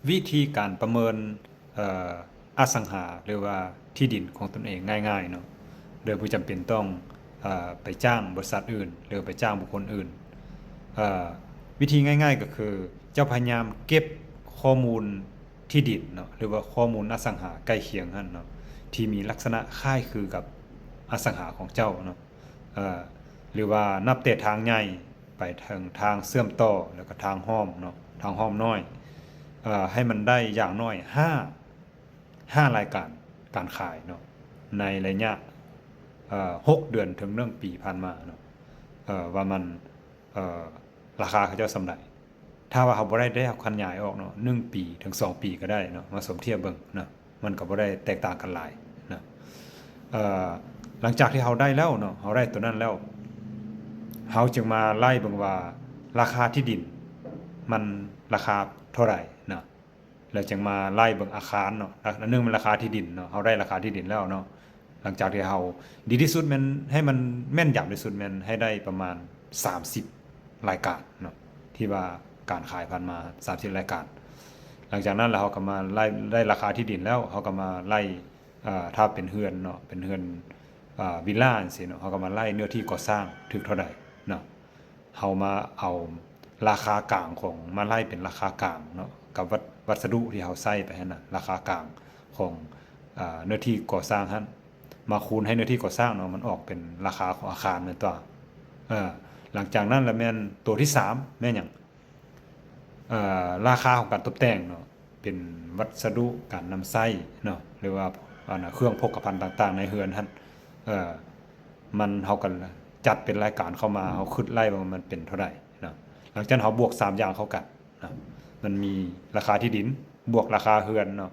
ວິທີການປະເມີນ ເອີ ອະສັງຫາ ຫຼືວ່າທີ່ດິນຂອງຕົນເອງງ່າຍໆເນາະ ໂດຍບໍ່ຈຳເປັນຕ້ອງ ເອີ ໄປຈ້າງບໍລິສັດອື່ນ ຫຼືໄປຈ້າງບຸກຄົນອື່ນ. ເອີ ວິທີງ່າຍໆກໍຄື ເຈົ້າພະຍາຍາມເກັບຂໍ້ມູນທີ່ດິນເນາະ ຫຼືວ່າຂໍ້ມູນອະສັງຫາໃກ້ຄຽງຫັ້ນເນາະ ທີ່ມີລັກສະນະຄ້າຍຄືກັບອະສັງຫາຂອງເຈົ້າເນາະ ເອີ ຫຼືວ່ານັບແຕ່ທາງໃຫຍ່ໄປເຖິງທາງເຊື່ອມຕໍ່ ແລ້ວກໍທາງອ້ອມເນາະ ທາງອ້ອມນ້ອຍ ເອີ ໃຫ້ມັນໄດ້ຢ່າງໜ້ອຍຫ້າ ຫ້າລາຍການການຂາຍເນາະ ໃນໄລຍະ ເອີ ຫົກເດືອນເຖິງໜຶ່ງປີຜ່ານມາເນາະ ເອີ ວ່າມັນ ເອີ ລາຄາເຂົາເຈົ້າສ່ຳໃດ. ຖ້າວ່າເຮົາບໍ່ໄດ້ ໄດ້ເຮົາຂະຫຍາຍອອກເນາະ ໜຶ່ງປີເຖິງສອງປີກໍໄດ້ເນາະ ມາສົມທຽບເບິ່ງເນາະ ມັນກໍບໍ່ໄດ້ແຕກຕ່າງກັນຫຼາຍເນາະ. ເອີ ຫຼັງຈາກທີ່ເຮົາໄດ້ແລ້ວເນາະ ເຮົາໄດ້ຕົວນັ້ນແລ້ວ ເຮົາຈຶ່ງມາໄລ່ເບິ່ງວ່າລາຄາທີ່ດິນມັນລາຄາເທົ່າໃດເນາະ. ແລ້ວຈຶ່ງມາໄລ່ເບິ່ງອາຄານເນາະ ອັນໜຶ່ງແມ່ນລາຄາທີ່ດິນເນາະ ເຮົາໄດ້ລາຄາທີ່ດິນແລ້ວເນາະ. ຫຼັງຈາກທີ່ເຮົາ ດີທີ່ສຸດແມ່ນໃຫ້ມັນແມ່ນຢຳທີ່ສຸດແມ່ນໃຫ້ໄດ້ປະມານສາມສິບລາຍການເນາະ ທີ່ວ່າການຂາຍຜ່ານມາສາມສິບລາຍການ. ຫຼັງຈາກນັ້ນແລ້ວເຮົາກໍມາໄລ່ ໄດ້ລາຄາທີ່ດິນແລ້ວ ເຮົາກໍມາໄລ່ ເອີ ຖ້າເປັນເຮືອນເນາະ ເປັນເຮືອນ ເອີ ວິລລາຈັ່ງຊີ້ເນາະ ເຮົາກໍມາໄລ່ເນື້ອທີ່ກໍ່ສ້າງຖືກເທົ່າໃດເນາະ. ເຮົາມາເອົາລາຄາກາງຂອງ ມາໄລ່ເປັນລາຄາກາງເນາະ ກັບວັດ ວັດສະດຸທີ່ເຮົາໃຊ້ໄປຫັ້ນນະ ລາຄາກາງຂອງ ເອີ ເນື້ອທີ່ກໍ່ສ້າງຫັ້ນ ມາຄູນໃຫ້ເນື້ອທີ່ກໍ່ສ້າງເນາະ ມັນອອກເປັນລາຄາຂອງອາຄານແມ່ນຕົວະ. ເອີ ຫຼັງຈາກນັ້ນລະແມ່ນໂຕທີສາມແມ່ນຫຍັງ? ເອີ ລາຄາຂອງການຕົບແຕ່ງເນາະ ເປັນວັດສະດຸການນຳໃຊ້ເນາະ ຫຼືວ່າ ອັນນະ ເຄື່ອງໂພກະພັນຕ່າງໆໃນເຮືອນຫັ້ນ ເອີ ມັນ ເຮົາກໍຈັດເປັນລາຍການເຂົ້າມາ ເຮົາຄຶດໄລ່ວ່າມັນເປັນເທົ່າໃດເນາະ. ຫຼັງຈາກນັ້ນເຮົາບວກສາມຢ່າງເຂົ້າກັນເນາະ ມັນມີລາຄາທີ່ດິນ ບວກລາຄາເຮືອນເນາະ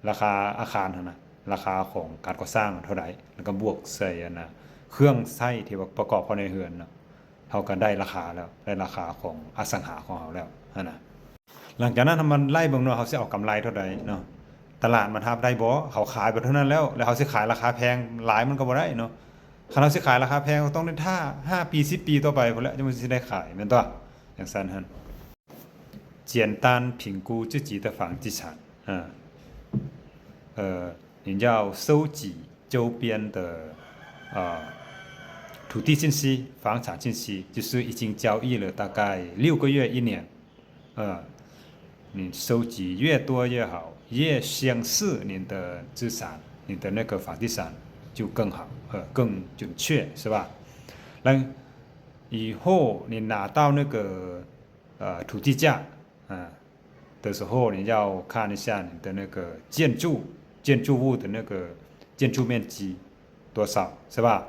ລາຄາອາຄານຫັ້ນນະ ລາຄາຂອງການກໍ່ສ້າງເທົ່າໃດ ແລ້ວກໍບວກໃສ່ ອັນນະ ເຄື່ອງໃຊ້ທີ່ວ່າປະກອບເຂົ້າໃນເຮືອນເນາະ ເຮົາກໍໄດ້ລາຄາແລ້ວ ໄດ້ລາຄາຂອງອະສັງຫາຂອງເຮົາແລ້ວຫັ້ນນະ. ຫຼັງຈາກນັ້ນເຮົາມາໄລ່ເບິ່ງເນາະ ເຮົາຊິເອົາກຳໄລເທົ່າໃດເນາະ ຕະຫຼາດມັນຮັບໄດ້ບໍ່? ເຮົາຂາຍໄປເທົ່ານັ້ນແລ້ວ ແລ້ວເຮົາຊິຂາຍລາຄາແພງຫຼາຍມັນກໍບໍ່ໄດ້ເນາະ. ຄັນເຮົາຊິຂາຍລາຄາແພງ ກໍຕ້ອງໄດ້ຖ້າຫ້າປີ ສິບປີຕໍ່ໄປພຸ້ນແຫຼະ ຈັ່ງມັນຊິໄດ້ຂາຍ ແມ່ນຕົວະ? ຈັ່ງຊັ້ນຫັ້ນ 简单评估自己的房地产 ອາ ເອີ 你要收集周边的 呃 土地信息、房产信息，就是已经交易了大概六个月、一年，呃，你收集越多越好，越显示你的资产，你的那个房地产就更好，呃，更准确，是吧？那以后你拿到那个，呃，土地价，啊， 的时候，你要看一下你的那个建筑，建筑物的那个建筑面积多少，是吧？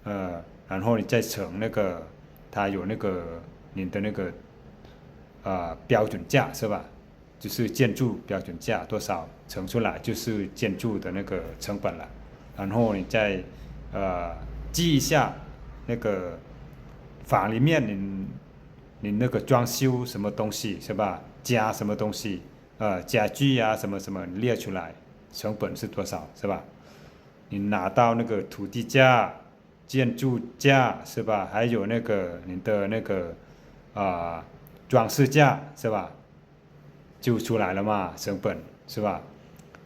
呃，然后你再乘那个，它有那个你的那个，呃，标准价，是吧？就是建筑标准价多少乘出来，就是建筑的那个成本了。然后你再，呃，记一下那个房里面你 你那个装修什么东西，是吧？加什么东西，呃，家具啊，什么什么，你列出来，成本是多少，是吧？你拿到那个土地价、建筑价，是吧？还有那个你的那个，呃，装饰价，是吧？就出来了嘛，成本，是吧？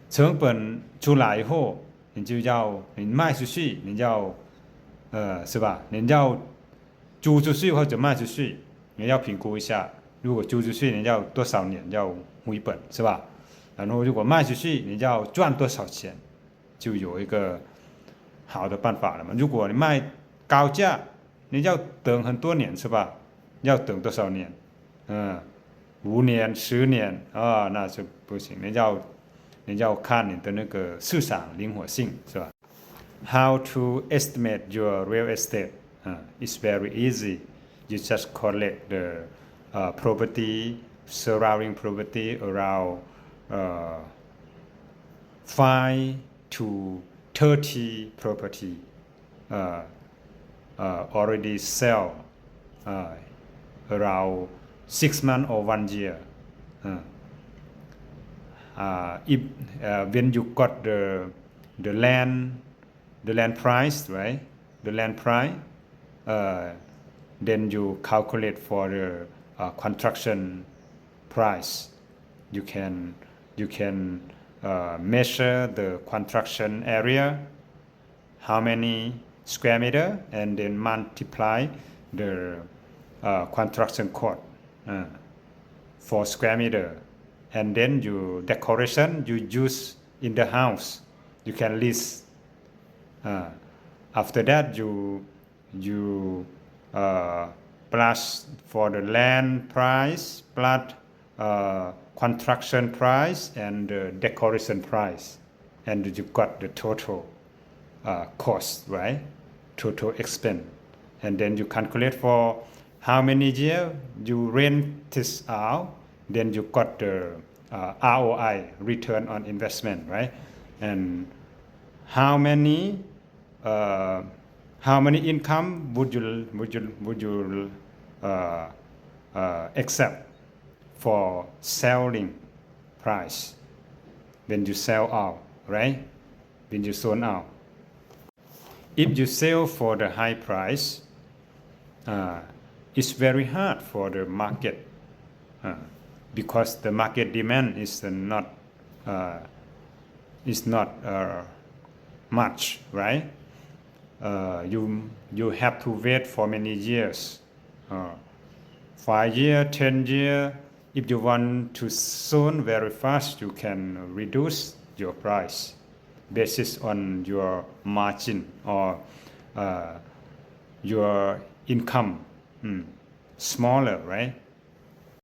成本出来以后，你就要，你卖出去，你要，呃，是吧？你要 租出去或者卖出去，你要评估一下，如果租出去你要多少年要回本，是吧？然后如果卖出去你要赚多少钱，就有一个好的办法了嘛。如果你卖高价，你要等很多年，是吧？要等多少年？嗯，五年、十年，啊，那就不行。你要，你要看你的那个市场灵活性，是吧？ How to estimate your real estate? Uh, it's very easy. You just collect the, uh, property, surrounding property around, uh, five to thirty property, uh, uh, already sell, uh, around six months or one year. Uh, uh, if, uh, when you got the, the land, the land price, right? The land price, uh, then you calculate for the, uh, construction price. you can you can uh, measure the construction area, how many square meter, and then multiply the uh, construction cost uh, for square meter, and then you decoration you use in the house, you can list. Uh, after that, you you uh, plus for the land price, plus uh, construction price, and the decoration price, and you got the total uh, cost, right? Total expense, and then you calculate for how many year you rent this out, then you got the uh, R O I, return on investment, right? And how many uh, how many income would you would you would you uh, uh, accept for selling price when you sell out, right? When you sold out. If you sell for the high price, uh, it's very hard for the market uh, because the market demand is not uh, is not uh, much, right? Uh, you you have to wait for many years, uh, five year, ten year. If you want to soon very fast, you can reduce your price basis on your margin or uh, your income mm, smaller, right?